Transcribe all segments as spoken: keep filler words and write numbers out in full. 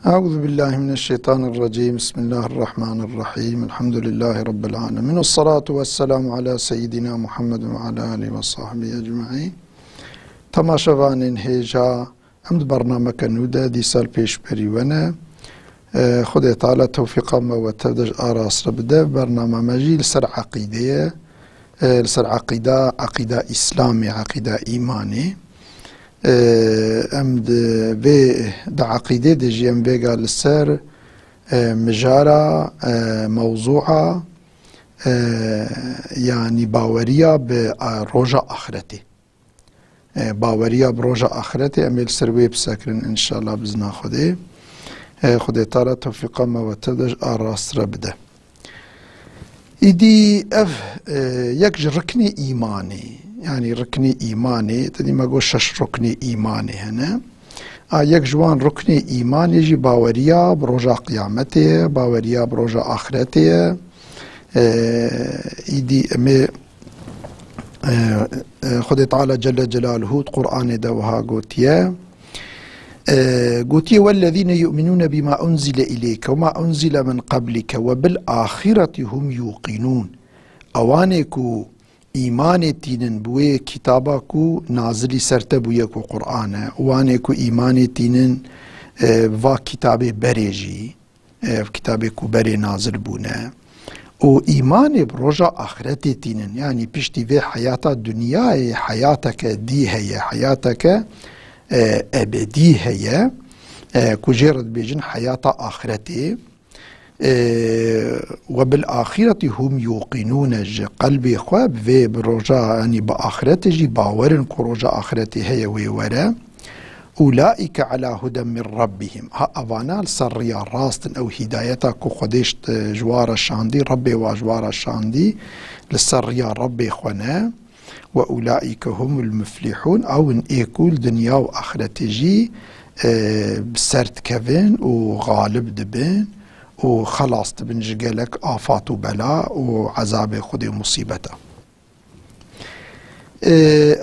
أعوذ بالله من الشيطان الرجيم. بسم الله الرحمن الرحيم. الحمد لله رب العالمين. والصلاة والسلام على سيدنا محمد وعلى آله وصحبه أجمعين. Temaşevanên hêja, em di bernameke nû de dîsa li pêşberî we ne. E, Xwedê Teala tewfîqa me we tev de ji arast re bide. Bernama me jî li ser eqîdê ye. E, li ser eqîda, eqîda Îslamê, eqîda îmanê. E, em di vê, di eqîdê de jî em vêga li ser, e, mijara, e, mewzûa, e, yanî baweriya bi, e, roja axretê. E, baweriya bi roja axretê em ê li ser wê bisekirin înşallah bi izna Xwedê. E, Xwedê Teala tewfîqa me we tev de ji arast re bide. Îdî ev, e, yek ji riknê îmanê, yanî riknê îmanê, te dî me got şeş ruknê îmanê hene. A yek ji wan ruknê îmanê jî baweriya bi roja qiyametê ye, baweriya bi roja axretê ye. E, îdî em ê, e, e, Xwedê Teala Celle Celaluhu di Qur'anê de wiha gotiye. E, gotiye, "Wellezîne yu'minûne bîma unzile ileyke we ma unzile min qablike we bil axireti hum yuqînûn." Ewanê ku îmanê tînin bi wê kitaba ku nazilî ser te bûye ku Qur'an e, wanê ku îmanê tînin, e, va kitabê berê jî, e, kitabê ku berê nazil bûne, û îmanê bi roja axretê tînin, yanî piştî vê heyata dinyayê heyateke dî heye, heyateke, e, ebedî heye, e, ku jê re dibêjin heyata axretê. E, "Ve bil axireti hum yuqînûne", ji qelbê xwe bi vê, bi roja, yanî bi axretê jî bawer in ku roja axretê heye wê were. "Ulaîke ala huden min rabbihim." Ha, evana li ser riya rast in, ew hîdayeta ku Xwedê ji, ji wa re şandî, Rebbê wa ji wa re şandî, li ser riya Rebbê xwe ne. "Ve ulaîke humul muflihûn", ew in ê ku li dinya û axretê jî, e, bi ser dikevin û xalib dibin û xelas dibin ji gelek afat û bela û ezabê Xwedê û musîbeta. E,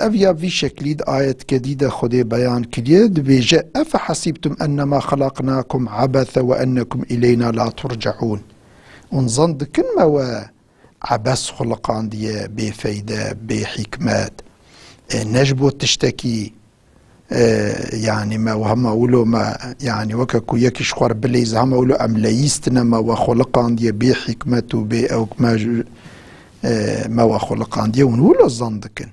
ev ya vî şeklî di ayetke dî de Xwedê beyan kiriye, dibêje, "Efehesîbtum ennema xelaqnakum abese ve ennekum ileyna la turceûn." Hûn zan dikin me we ebes xuliqandiye, bêfeyde, bêhîkmet, e, ne ji bo tiştekî, e, yanî me hema wilo me, yanî weke ku yekî ji xwe re bileyze, hema wilo em leyîstine me we xuliqandiye bê hîkmet û bê ewk me ji, e, me we xuliqandiye, hûn wilo zan dikin.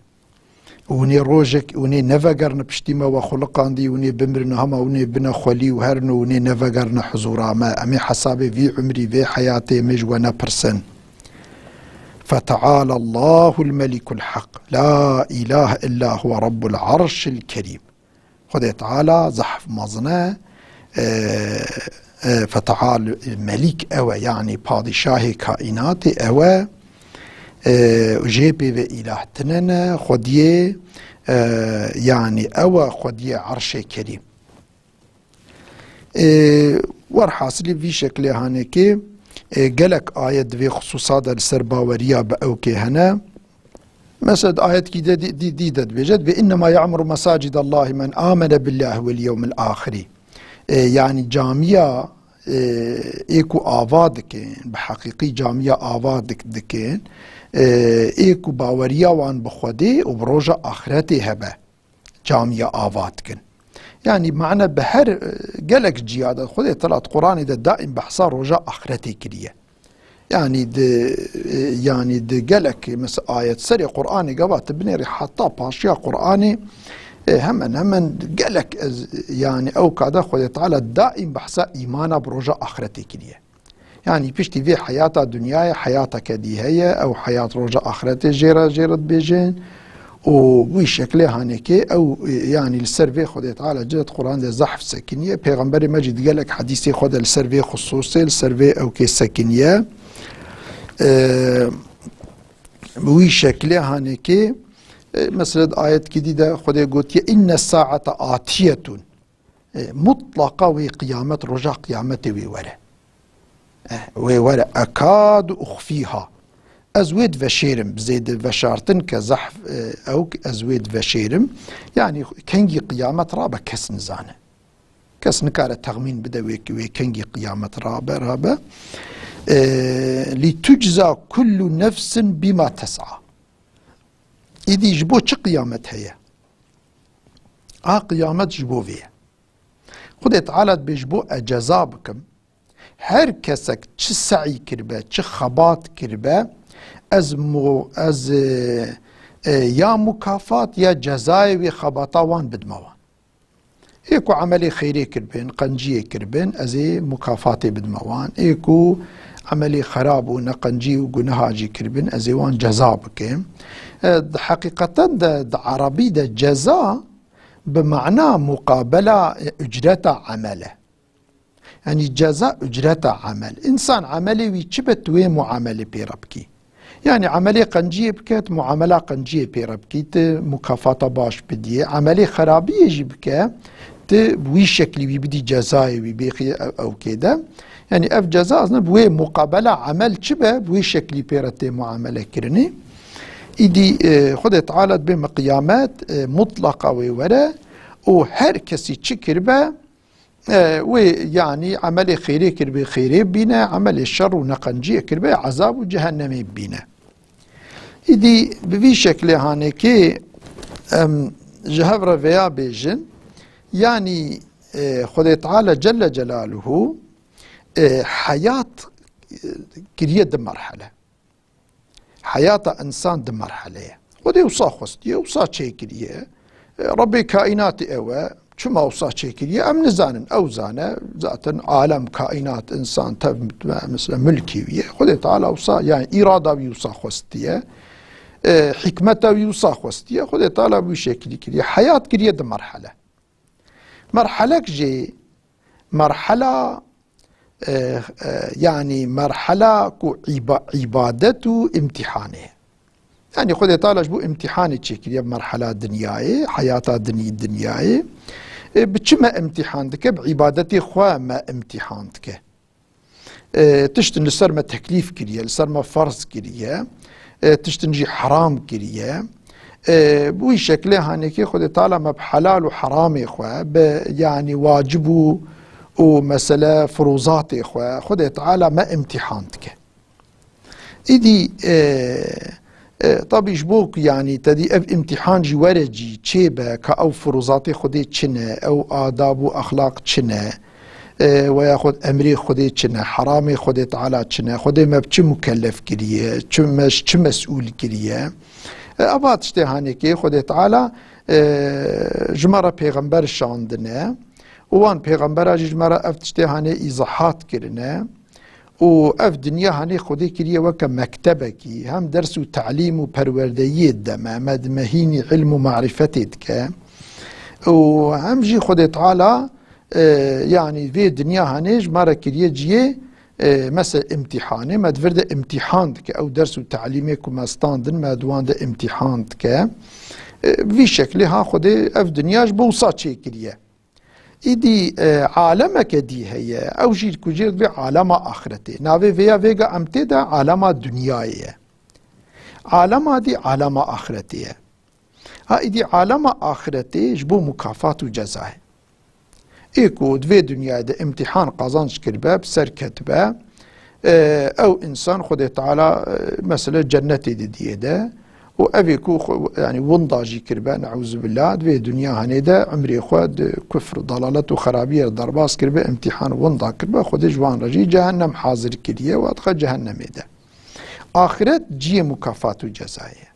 Hûn ê rojek, hûn ê nevegerine piştî me we xuliqandî, hûn ê bimirin, hema hûn ê bine xwelî û herin û hûn ê nevegerine huzûra me. Em ê hesabê vî umrî, vê heyatê em ê ji we nepirsin. Feteala Allahul Melikul Haq. La ilahe illa huve Rabbul Arşil Kerîm. Xwedê Teala zehf mezin e, e, e, Feteal Melîk ew e, yanî padîşahê kaînatê ew e, e, û jê pê ve îlah tine ne, Xwediyê, e, yanî ew e Xwediyê Erşê Kerîm. E, werhasilî vî şeklê hanekê, e, gelek ayet di vê xisûsa de li ser baweriya bi ewkê hene. Mesela di ayetkî de dî, dî, dî de dibêje, dibê, "Innema ya'muru mesacid Allahi men amene billahi vel yevmil ahiri." E, yanî camiya, e, ê ku ava dikin, bi heqîqî camiya ava dik-, dikin, e, ê ku baweriya wan bi Xwedê û bi roja axretê hebe, camiya ava dikin. Yanî mane bi her, e, gelek ciya de Xwedê Teala di Quranê de daîm behsa roja axretê kiriye. Yanî di, e, yanî di gelek, mesela ayet serê Quranê gava tu binêrî heta paşiya Quranê, e, hemen hemen gelek ez, yanî ew kade Xwedê Teala daîm behsa îmana bi roja axretê kiriye. Yanî piştî vê heyata dinyayê heyateke dî heye, ew heyat roja axretê jê re, jê re dibêjin. Û wî şeklê hanekê ew, e, yanî li ser vê Xwedê Teala cilet Quran de zehf sekiniye. Pêxemberê me jî di gelek hedîsê xwe de li ser vê xisûsê, li ser vê ewkê sekiniye. E, bi wî şeklê hanekê, e, mesela di ayetkî dî de Xwedê gotiye, "Inne saate atiyetun." E, mutlaqa wê qiyamet, roja qiyametê wê were. E, wê were. "Ekadu uxfîha." Ez wê diveşêrim, bi zêde veşartin ke zehf, e, ewk, ez wê diveşêrim. Yanî kengî qiyamet rabe kes nizane. Kes nikare texmîn bide wê, wê kengî qiyamet rabe, rabe. E, "Li tucza kullu nefsin bima tes'a." Îdî ji bo çi qiyamet heye? A qiyamet ji bo vê ye. Xwedê Teala dibê ji bo ez ceza bikim. Her kesek çi se'î kiribe, çi xebat kiribe, ez mu-, ez, e, e, ya mukafat ya cezayê wê xebata wan bidime wan. Ê ku emelê xeyrê kiribin, qenciyê kiribin, ez ê mukafatê bidime wan. Ê ku emelê xerab û neqencî û guneha jî kiribin, ez ê wan ceza bikim. E, di heqîqeten de, di erebî de ceza bi mana muqabela, e, ucreta emel e. Yanî ceza ucreta emel. Însan emelê wî çi be, tu wê muamelê pê re bikî. Yanî emelê qenciyê bike, tu muamela qenciyê pê re bikî, tu mukafata baş bidiyê. Emelê xerabiyê jî bike, tu bi wî şeklî wî bidî cezayê wî bêxî ew, ewkê de. Yanî ev ceza ez ne bi wê muqabela emel çi be, bi wê şeklî pê re tê muamele kirinê. Îdî, e, Xwedê Teala dibê me qiyamet, e, mutlaqa wê were û her kesî çi kiribe, e, wê, yanî, emelê xêrê kiribê xêrê bîne, emelê şer û neqenciyê kiribê ezab û cehennemê bîne. Îdî bi vî şeklê hanekê em ji hev re vêya bêjin, yanî, e, Xwedê Teala Celle Celaluhu, e, heyat, e, kiriye di merhele. Heyata însan di merhele ye. Xwedê wisa xwestiye, wisa çêkiriye. E, Rebbê kaînatê ew e. Çima wisa çêkiriye? Em nizanin. Ew zane. Zaten alem, kaînat, însan, tev, mesela, milkî wî ye. Xwedê Teala wisa, yani, îrada wî wisa xwestiye. E, hikmeta wî wisa xwestiye. Xwedê Teala bi wî şeklî kiriye. Heyat kiriye di merhele. Merhelek jî merhela, e, e, yanî merhela ku îba-, îbadet û îmtîhanê. Yanî Xwedê Teala ji bo îmtîhanê çêkiriye merhela dinyayê, heyata dinî dinyayê. E, bi çi me îmtîhan dike? Bi îbadetê xwe me îmtîhan dike. E, tiştin li ser me teklîf kiriye, li ser me ferz kiriye, e, tiştin jî heram kiriye. E, bi wî şeklê hanekê Xwedê Teala me bi helal û heramê xwe, bi, yanî, wacib û, û mesele firûzatê xwe, Xwedê Teala me îmtîhan dike. Îdî, e, e, tabî ji bo ku, yanî, te dî ev îmtîhan jî were cî çêbe ka ew firûzatê Xwedê çi ne, ew adab û exlaq çi ne, e, we yaxud emrê Xwedê çi ne, heramê Xwedê Teala çi ne, Xwedê me bi çi mukellef kiriye, çi me, çi mesûl kiriye. E, eva tiştê hanekê Xwedê Teala, e, ji me re pêxember şandine û wan pêxembera jî ji me re ev tiştê hanê îzahat kirine. Û ev dinya hanê Xwedê kiriye weke mektebekî, hem ders û telîm û perwerdeyiyê dide me, me di me hînî ilm û marîfetê dike. Û hem jî Xwedê Teala, e, yanî vê dinya hanê ji me re kiriye ciyê, e, mesela îmtîhanê, me di vir de îmtîhan dike. Ew ders û telîmê ku me standin, me di wan de îmtîhan dike. E, vî şeklê ha Xwedê ev dinya ji bo wisa çêkiriye. Îdî, e, alemeke dî heye. Ew jî ku jê dibê alema axretê. Navê vêya vêga em tê de alema dinyayê ye. Alema dî alema axretê ye. Ha, îdî alema axretê ji bo mukafat û ceza ye. Ê ku di vê dinyayê de îmtîhan qazanc kiribe, bi ser ketibe, e, ew însan Xwedê Teala, e, mesele cennetê didiyê de û evê ku xwe, yanî winda jî kiribe, neûzubillah, di vê dinya hanê de emrê xwe di kufr, dalalet û xerabiyê re derbas kiribe, îmtîhan winda kiribe, Xwedê ji wan re jî cehennem hazir kiriye û dixe cehennemê de. Axiret ciyê mukafat û cezayê ye.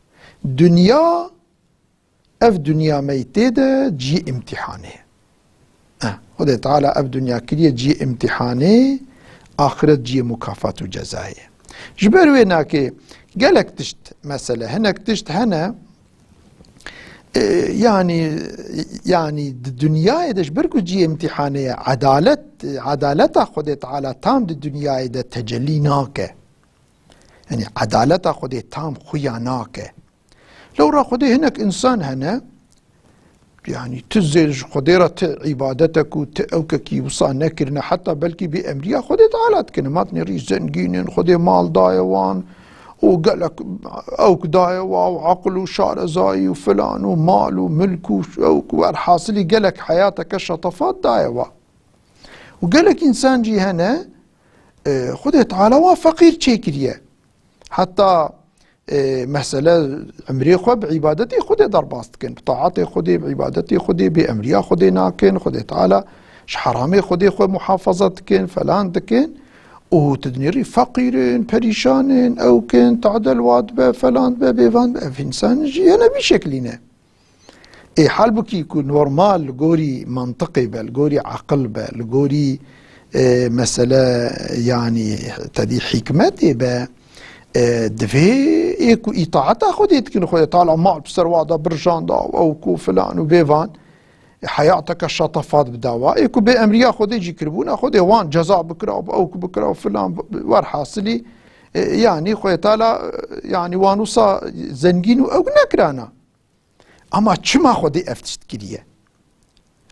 Dinya Ev dinya me yê tê de ciyê îmtîhanê ye. Eh, Xwedê Teala ev dinya kiriye ciyê îmtîhanê, axiret ciyê mukafat û cezayê. Ji ber wê nakê gelek tişt mesele, hinek tişt hene, e, yanî, yanî di dinyayê de ji ber ku ciyê îmtîhanê ye, edalet, edaleta Xwedê Teala tam di dinyayê de tecellî nake. Yanî edaleta Xwedê tam xuya nake. Lewra Xwedê hinek însan hene, yanî tu zêr ji Xwedê re ti îbadetek û ti ewkekî wisa nekirine, heta belkî bêemriya Xwedê Teala dikine. Ma dinêrî zengîn in, Xwedê mal daye wan û gelek ewk daye wa û eql û şarezayî û filan û mal û milk û ewk û werhasilî gelek heyateke şetefat daye wa. Û gelek însan jî hene, e, Xwedê Teala wan feqîr çêkiriye. Heta, e, mesele, emrê xwe bi îbadetê Xwedê derbas dikin. Bi taetê Xwedê, bi îbadetê Xwedê, bê emriya Xwedê nakin. Xwedê Teala ji heramê Xwedê xwe muhafaza dikin, felan dikin. Û tu dinêrî feqîr in, perîşan in, ew kin, tadel wa dibe, felan dibe, bêvan dibe. Ev însan jiyana vî şeklî ne. Ê, halbukî ku normal li gorî mantiqê be, li gorî aqil be, li gorî, e, mesele, yanî tedî hikmetê be, e, divê ê ku îtaeta Xwedê dikin, Xwedê Teala mal bi ser wa de birjanda û ew ku filan û bêvan, e, heyateke şatafat bida wa. Ê ku bê emriya Xwedê jî kiribûna, Xwedê wan ceza bikira û bi ew ku bikira û filan, bi, bi, werhasilî, e, yanî Xwedê Teala, e, yanî wan wisa zengîn û ew nekirana. Ama çima Xwedê ev tişt kiriye?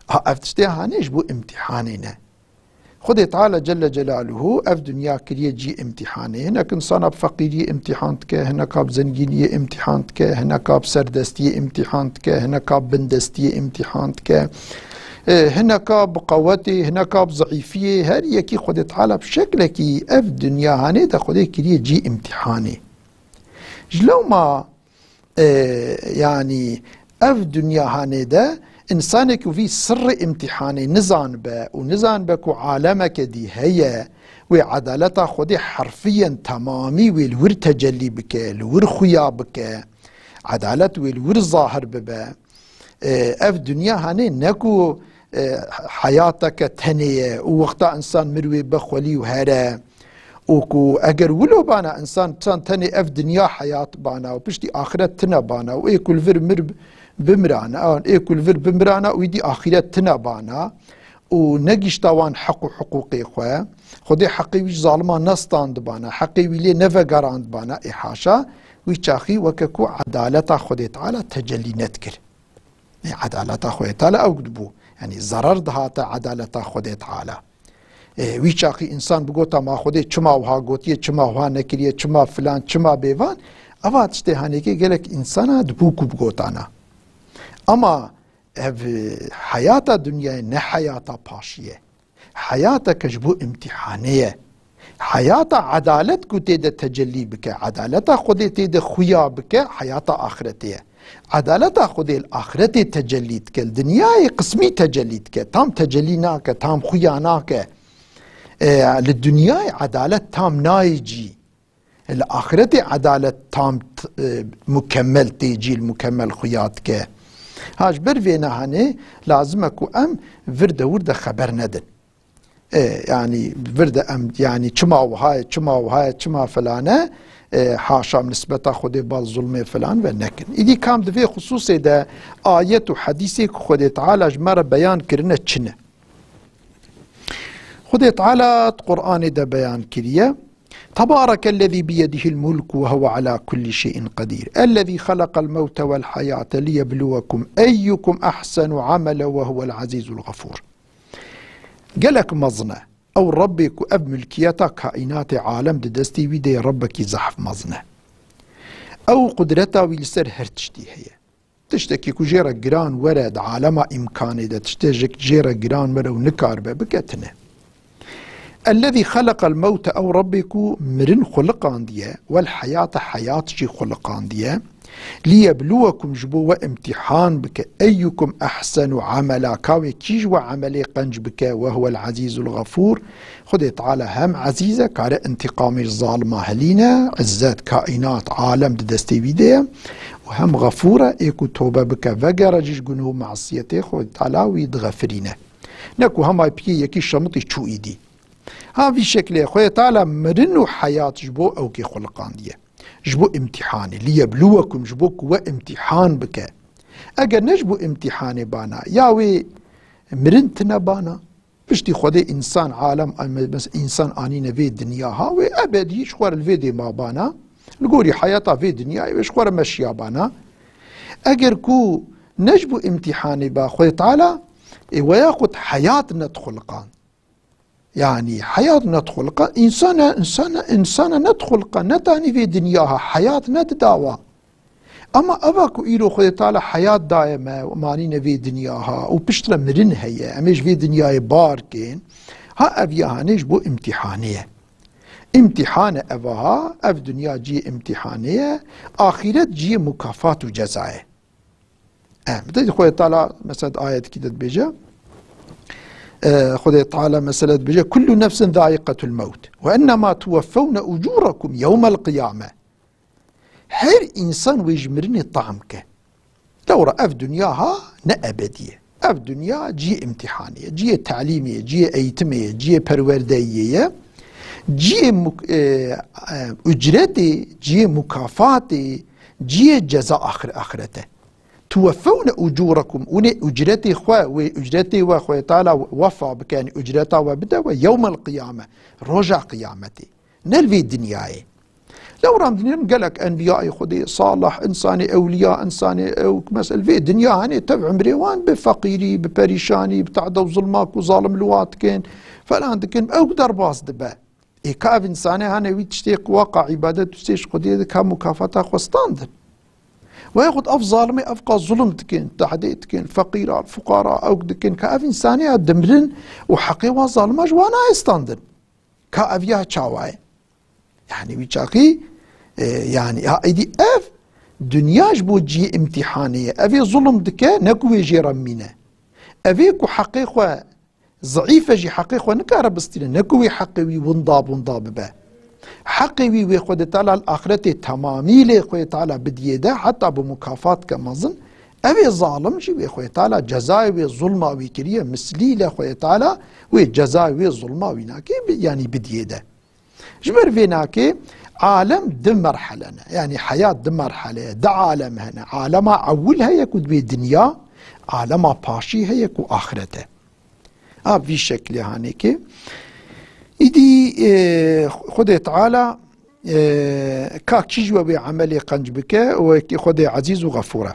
Ha, ev tiştê hanê ji bo imtîhanê ne. Xwedê Teala Celle Celaluhu ev dinya kiriye cî imtîhanê. Hinek insana bi feqîriyê imtîhan dike, hineka bi zengîniyê imtîhan dike, hineka bi serdestiyê imtîhan dike, hineka bi bindestiyê imtîhan dike. E, hineka bi qewetê, hineka bi zeîfiyê, her yekî Xwedê Teala bi şeklekî ev dinya hanê de Xwedê kiriye cî imtîhanê. Ji lewma E, yanî ev dinya hanê de însanê ku vî sirrê îmtîhanê nizanibe û nizanibe ku alemeke dî heye, wê edaleta Xwedê herfiyen temamî wê li wir tecellî bike, li wir xuya bike, edalet wê li wir zahir bibe. E, ev dinya hanê ne ku, e, heyateke tenê ye û wexta însan mir wê be xwelî û here. Û ku eger wilo bana însan, însan tenê ev dinya heyat bana û piştî axiret tine bana û ê ku li vir mir bimirana, ê ku li vir bimirana û îdî axiret tine bana û negişta wan heq û hiqûqê xwe, Xwedê heqê wî ji zaliman nestandibana, heqê wî lê nevegerandibana, ê haşa, wî çaxî weke ku edaleta Xwedê Teala tecellî nedikir. Ê, edaleta Xwedê Teala ew dibû. Yanî zerar dihate edaleta Xwedê Teala. Ê, wî çaxî însan bigota, ma Xwedê çima wiha gotiye, çima wiha nekiriye, çima filan, çima bêvan? Eva tiştê hanêkê gelek însana dibû ku bigotana. Ama ev, e, heyata dinyayê ne heyata paşî ye. Heyateke ji bo îmtîhanê ye. Heyata edalet ku tê de tecellî bike, edaleta Xwedê tê de xuya bike, heyata axiretê ye. Edaleta Xwedê li axiretê tecellî dike, li dinyayê qismî tecellî dike, tam tecellî nake, tam xuya nake. E, li dinyayê edalet tam nayê cî. Li axiretê edalet tam t-, e, mukemmel tê cî, li mukemmel xuya dike. Ha, ji ber vê nehanê lazim e ku em vir de wir de xeber nedin. E, yanî vir de em, yanî çima wiha ye, çima wiha ye, çima filan e, e, haşa em nisbeta Xwedê bal zulmê filan ve nekin. Îdî kam di vê xisûsê de ayet û hedîsê ku Xwedê Teala ji me re beyan kirine çi ne? Xwedê Teala di Qur'anê de beyan kiriye. تبارك الذي بيده الملك وهو على كل شيء قدير. الذي خلق الموت والحياة ليبلوكم أيكم أحسن عملا وهو العزيز الغفور. Gelek mezin e. Ew Rebbê ku ev milkiyeta kaînatê alem di destê wî de ye, Rebbekî zehf mezin e. Ew qudreta wî li ser her tiştî heye. Tiştekî ku jê re giran were di alema îmkanê de, tiştê ji jê re giran were û nikaribe bike, tine. Ellezî xeleqel mewte, ew Rebbê ku mirin xuliqandiye, wel heyate, heyat jî xuliqandiye, liyebluwekum, ji bo we îmtîhan bike, eyyukum ehsenu amela, ka wê kî ji we emelê qenc bike, we huwel ezîzul xefûr, Xwedê Teala hem ezîz e, kare întîqamê ji zalima hilîne, izzet, kaînat, alem di destê wî de ye û hem xefûr e, ê ku tobe bike, vegere jî ji gunû û masiyetê, Xwedê Teala wî dixefirîne. Ne ku hema piyê yekî şemitî çû îdî. Ha vî şeklê Xwedê Teala mirin û heyat ji bo ew kê xuliqandiye. Ji bo îmtîhanê. Liyebluwekum, ji bo ku we îmtîhan bike. Eger ne ji bo îmtîhanê bana, ya wê mirin tine bana, Piştî Xwedê însan, alem, mes-, însan anîne vê dinya ha, wê ebedî ji xwe re li vê dê mabana, li gorî heyata vê dinyayê wê ji xwe re meşiyabana. Eger ku ne ji bo îmtîhanê ba Xwedê Teala, ê, we yaxud heyat nedixuliqand. Yanî heyat nedixuliqand, însana, însana, însana nedixuliqand, netanî vê dinya ha, heyat nedida wa. Ama eva ku îro Xwedê Teala heyat daye me, manîne vê dinya ha û piştre mirin heye, em ê ji vê dinyayê bar kên, Ha ev ya hanê ji bo îmtîhanê ye. Îmtîhan e ev ha, ev dinya cihê îmtîhanê ye, axîret cihê mukafat û ceza ye. E, bi te Xwedê Teala mesela di ayetekî de dibêje, e, Xwedê Teala mesela dibêje, "Kullu nefsin zaiqetul mewt ve ennema tuweffewne ucûrekum yewmel qiyame." Her însan wê ji mirinê tam ke. Lewra ev dinya ha ne ebedî ye. Ev dinya cihê îmtîhanê ye, cihê telîmê ye, cihê eğitimê ye, cihê perwerdeyiyê ye. Cihê muk-, e, e, ucretê, cihê mukafatê, cihê ceza axir-, axirete. Tuweffewne ucûrekum, hûn ê ucretê xwe, wê ucretê we Xwedê Teala wefa bike, yanî ucreta we bide we, yewmel qiyame, roja qiyametê. Ne li vê dinyayê. Lewra em dinêrin gelek enbiyayê Xwedê, salih, insanê ewliya, insanê ew, mesel vê dinya hene tev umrê wan bi feqîrî, bi perîşanî, bi tehde û zilma ku zalim li wa dikin, falan dikin, ew derbas dibe. Ê ka ev insane hene wî tiştê ku waqa îbadet û sêj Xwedê dike mukafata xwe standin. Wexud ev zalimê ev qas zulm dikin, tehdê dikin, feqîra, fuqara, ew dikin, ka ev insane ya dimrin û heqê wa zalima ji wan nayê standin. Ka ev ya çawa ye? Yani wî çaxî, e, yani ha êdî ev dinya ji bo cihê îmtîhanê ye. Ev ê zulm dike, ne ku wê jê re mîne. Ev ê ku heqê xwe zeîf e jî heqê xwe nikare bistîne, ne ku wê heqê wî winda winda bibe. Heqê wî wê Xwedê Teala li axretê temamî lê Xwedê Teala bidiyê de, heta bi mukafat ke mezin, ev ê zalim jî wê Xwedê Teala cezayê wê zulma wî kiriye, mislî le Xwedê Teala wê cezayê wê zulma wî nake, bi-, yanî bidiyê de. Ji ber vê nake alem di merhele ne. Yanî heyat di merhele ye, di alem hene. Alema ewil heye ku dibê dinya, alema paşî heye ku axiret e. A vî şeklê hanê ke. Îdî, e, Xwedê Teala, e, ka kî ji we wê emelê qenc bike, wekî Xwedê Ezîz û Xefûr e.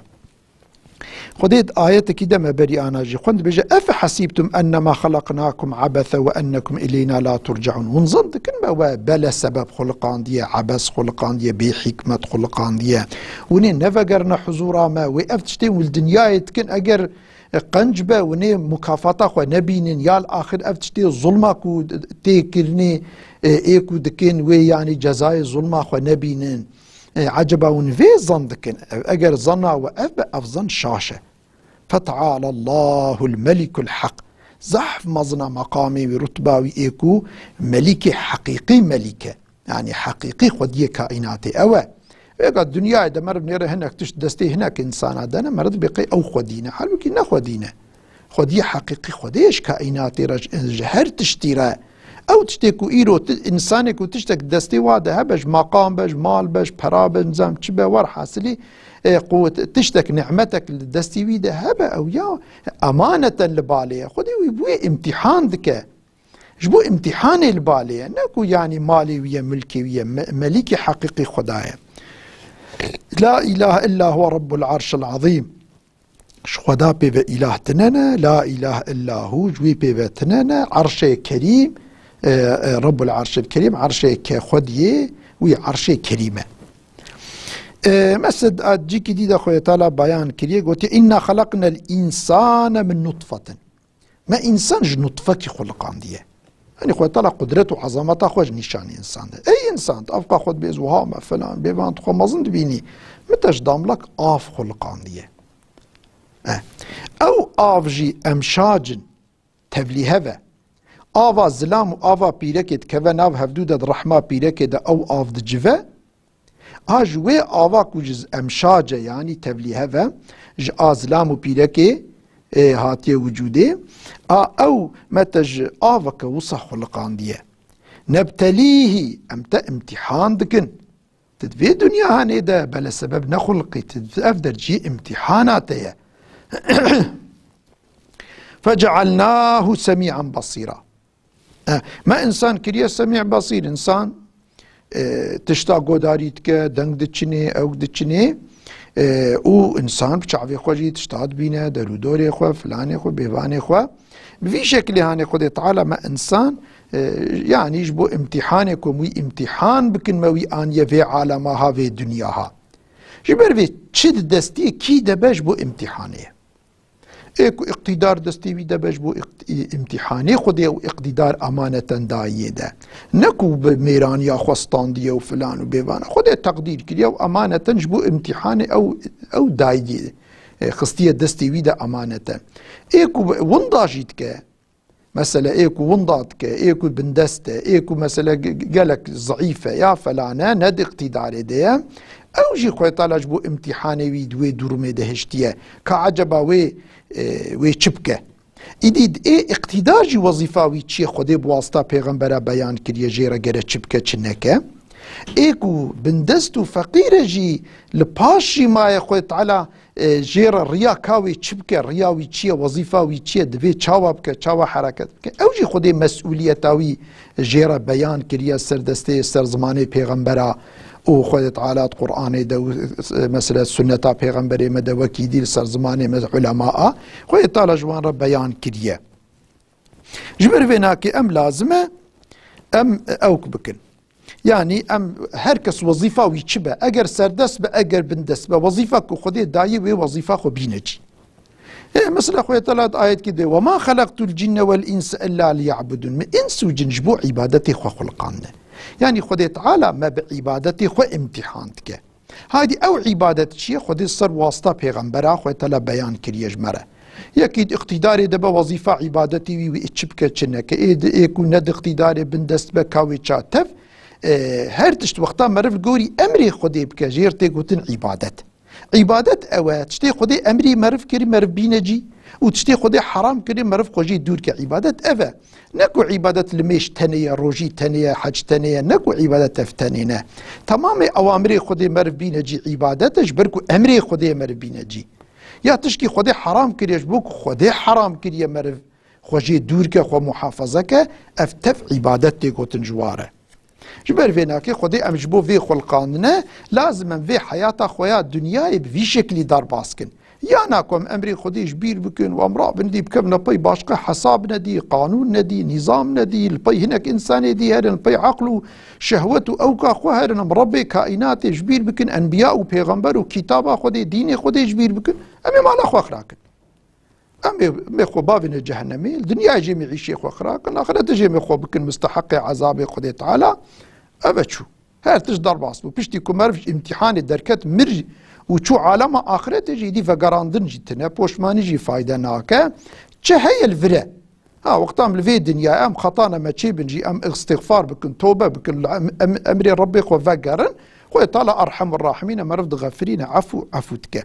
Xwedê di ayetekî de me berî ana jî xwend, dibêje, "Efehesîbtum ennema xelaqnakum abese ve ennekum ileyna la turcaun." Hûn zan dikin me we bele sebeb xuliqandiye, ebes xuliqandiye, bêhîkmet xuliqandiye. Hûn ê nevegerine huzûra me, wê ev tiştê hûn li dinyayê dikin, eger, e, qenc be, hûn ê mukafata xwe nebînin, ya li axir ev tiştê zulma ku tê kirinê, e, ê ku dikin, wê yanî cezayê zulma xwe nebînin. E, eceba hûn vê zan dikin? Ev, eger zana we ev be, ev zan şaş e. Feteala Allahul Melikul Hak. Zehf mezina meqamê wî, rutba wî ê ku melîkê heqîqî melîk e. Yanî heqîqî xwediyê kaînatê ew e. Êga dinyayê de meriv nêre hinek tişt destê hinek însana dene, meriv dibê qey ew xwedî ne. Halbûkî ne xwedî ne. Xwediyê heqîqî Xwedê ji kaînatê re, ji, ji her tiştî re. Ew tiştê ku îro ti-, însanê ku tiştek destê wa de hebe, ji maqam be, ji mal be, ji pera be, nizam çi be, werhasilî, e, ku ti-, tiştek, nimetek li destî wî de hebe, ew ya emaneten li balê ye. Xwedê wî bi wê îmtîhan dike. Ji bo îmtîhanê li balê ye. Ne ku yanî malê wî ye, milkê wî ye. Me-, melîkê heqîqî Xweda ye. La ilahe illa huwe Rabbul Arşil Azîm. Ji Xweda pê ve îlah tine ne, la îlah illa hu, ji wî pê ve tine ne, Erşê Kerîm, e, e, Rabbul Erşil Kerîm, Erşê ke Xwediyê, wî Erşê Kerîm e. E, mesela cîkî dî de Xwedê Teala bayan kiriye, gotiye, "Inna xalaqnel insane min nutfetin." Me însan ji nutfekî xuliqandiye. Yanî Xwedê Teala qudret û ezameta xwe ji nîşanî însan de. Ey însan, tu evqa xwe dibêz wiha me filan, bêvan tu xwe mezin dibînî. Min te ji damlak av xuliqandiye. Eh. Ew av jî emşac in, tevlîhev e. Ava zilam û ava pîrekê dikeve nav hevdû de, di rehma pîrekê de ew av dicive. A ji wê ava ku ji emşac e, yanî tevlîhev e, ji a zilam û pîrekê, ê, hatiye wicûdê, a ew me te ji aveke wisa xuliqandiye. Nebtelîhî, em te îmtîhan dikin. Tu di vê dinya hanê de bele sebeb nexuliqî, tu ev der cî îmtîhana te ye. Fecealnahu semî'an basîra. E, me însan kiriye semî besîr. Însan, e, tişta godarî dike, deng diçinê, ew diçinê, e, û însan bi çavê xwe jî tişta dibîne, derûdorê xwe, filanê xwe, bêvanê xwe. Bi vî şekilê hanê Xwedê Teala me însan, e, yanî ji bo îmtîhanê ku em wî îmtîhan bikin, me wî aniye vê alema ha, vê dinya ha. Ji ber vê çi di destiyê kî de be ji bo îmtîhanê ye. Ê ku îqtîdar destê wî de be ji bo îqt-, î-, îmtîhanê Xwedê û îqtîdar emaneten dayiyê de. Ne ku bi mêraniya xwe standiye û filan û bêvan e. Xwedê teqdîr kiriye û emaneten ji bo îmtîhanê ew, ew dayiyê, e, xistiye destê wî de emaneten. Ê ku winda jî dike, Mesele ê ku winda dike, ê ku bindest e, ê ku mesele ge-, ge-, gelek zeîf e ya felane, ne di îqtîdarê de ye. Ew jî Xwedê Teala ji bo îmtîhanê wî di wê durumê de hiştiye. Ka eceba wê, e, wê çi bike? Îdî ê îqtîdar jî wezîfa wî çi ye? Xwedê bi wasita pêxembera beyan kiriye, jê re gere çi bike, çi neke. Ê ku bindest û feqîr e jî li paş jî maye Xwedê Teala e, jê re riya ka wê çi bike, riya wî çi ye, wezîfa wî çi ye, divê çawa bike, çawa hereket bike. Ew jî Xwedê mesûliyeta wî jê re beyan kiriye ser destê, ser zimanê pêxembera û Xwedê Teala di Qur'anê de û, e, mesela sunneta pêxemberê me de wekî dî li ser zimanê me ulema a Xwedê Teala ji wan re beyan kiriye. Ji ber vê nakê em lazim e em ewk bikin. Yanî em her kes wezîfa wî çi be, eger serdest be, eger bindest be, wezîfa ku Xwedê daye wê wezîfa xwe bîne cî. E, mesela Xwedê Teala di ayetkî de, "Ve ma xelaqtul cinne vel inse illa liya'budun." Min ins û cin ji bo îbadetê xwe xuliqandine. Yanî Xwedê Teala me bi îbadetê xwe îmtîhan dike. Haydî ew îbadet çi ye? Xwedê ser wasta pêxembera xwe tela beyan kiriye ji me re. Yekî di îqtîdarê de be wezîfa îbadetî wî, wî çi bike çi neke. Ê di, ê ku ne di îqtîdarê bindest be ka wê ça tev, e, her tişt wexta meriv li gorî emrê Xwedê bike, jê re tê gotin îbadet. Îbadet ew e, tiştê Xwedê emrî meriv kirî, meriv bîne cî û tiştê Xwedê heram kirî, meriv xwe jê dûr ke. Îbadet ev e. Ne ku îbadet limêj tenê ye, rojî tenê ye, hec tenê ye, ne ku îbadet ev tenê ne. Temamê ewamirê Xwedê meriv bîne cî îbadet e, ji ber ku emrê Xwedê meriv bîne cî. Ya tişkî Xwedê heram kiriye, ji bo ku Xwedê heram kiriye meriv xwe jê dûr ke, xwe muhafaza ke, ev tev îbadet tê gotin ji wa re. Ji ber vê nakê Xwedê em ji bo vê xulqandine, lazim em vê heyata xwe ya dinyayê bi vî şeklî derbas kin. Ya na ku em emrê Xwedê ji bîr bikin û em rabin dî bikevine pey başqa hesab nedî, qanûn nedî, nîzam nedî, li pey hinek însanê dî herin, li pey eql û şehwet û ewka xwe herin, em Rebbê kaînatê ji bîr bikin, enbiya û pêxember û kitaba Xwedê, dînê Xwedê ji bîr bikin, em ê mala xwe xira kin. Em ê, em ê xwe bavêne cehennemê, li dinyayê jê em ê îşê xwe xira kin, axirete jê em ê xwe bikin musteheqê ezabê Xwedê Teala, ev e çû. Her tişt derbas bû. Piştî ku meriv ji îmtîhanê derket, mir û çû alema axirete jî dî vegerandin jî tine, poşmanî jî fayde nake. Çi heye li vir e? Ha, wexta em li vê dinyayê em xetana me çêbin jî, em îstîxfar bikin, tobe bikin, li em, em, emrê Rebbê xwe vegerin, Xwedê Teala Erhemur Rahimîn e, meriv dixefirîne, efû, efû dike.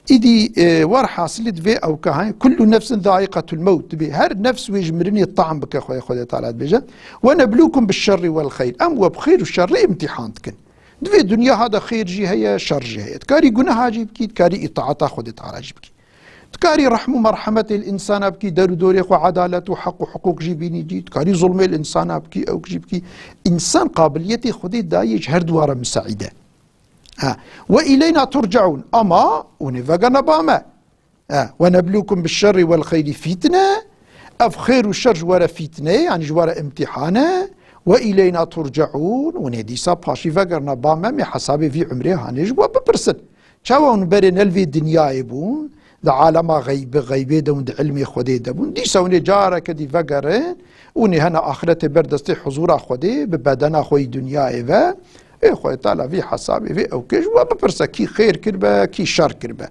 Îdî, e, werhasilî divê ewka heye, "Kullu nefsin zaiqetul mewt", divê her nefs wê ji mirinê tam bike, xwe Xwedê Teala dibêje. "Ve neblukum biş şerri vel xeyr." Em we bi xêr û şerrê îmtîhan dikin. Divê dinya ha de xêr jî heye, şer jî heye. Dikarî guneha jî bikî, dikarî îtaata Xwedê Teala jî bikî. Dikarî rehm û merhemetê li însana bikî, der û dorê xwe edalet û heq û hiqûq jî bînî cî. Dikarî zulmê li însana bikî, ewk jî bikî. Însan qabiliyetê Xwedê dayê ji her duwa re miseîd e. Ha. "Ve ileyna turcaun", ama hûn ê vegerne ba me. Ha. "Ve neblukum biş şerri vel xeyri fitne", ev xêr û şer ji we re fitne ye, yanî ji we re îmtîhan e. "Ve ileyna turcaun", hûn ê dîsa paşî vegerne ba me, em ê hesabê vî umrê hanê ji we bipirsin. Çawa hûn berê ne li vê dinyayê bûn, di alema xeybi, xeybê de hûn di ilmê Xwedê de bûn, dîsa hûn ê careke dî vegerin, hûn ê hene axretê ber destê huzûra Xwedê, bi bedena xwe yî dinyayê ve, ê Xwedê Teala vî hesabê, vê ewkê ji we bipirse, kî xêr kiribe, kî şer kiribe.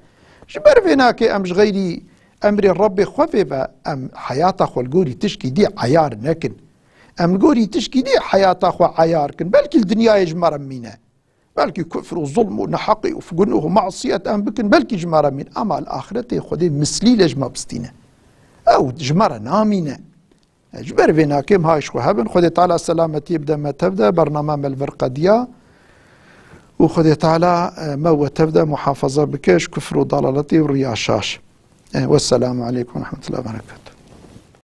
Ji ber vê nakê em ji xeyrî emrê Rebbê xwe vê ve, em heyata xwe li gorî tişkî dî eyar nekin. Em li gorî tişkî dî heyata xwe eyar kin. Belkî li dinyayê ji me re mîne. Belkî kufr û zulm û neheqî û gunoh û masiyet em bikin, belkî ji me re mîne. Ama li axretê Xwedê mislî lê ji me bistîne. Ew ji me re namîne. Ji ber vê nakêm ha ji xwe hebin. Xwedê Teala selametiyê bide me tev de, bername me li vir qediya. Û Xwedê Teala, e, me we tev de muhafaza bike ji kufr û dalaletê û riya şaş. E, wesselamu aleykum ve rahmetullahi ve berekatuhu.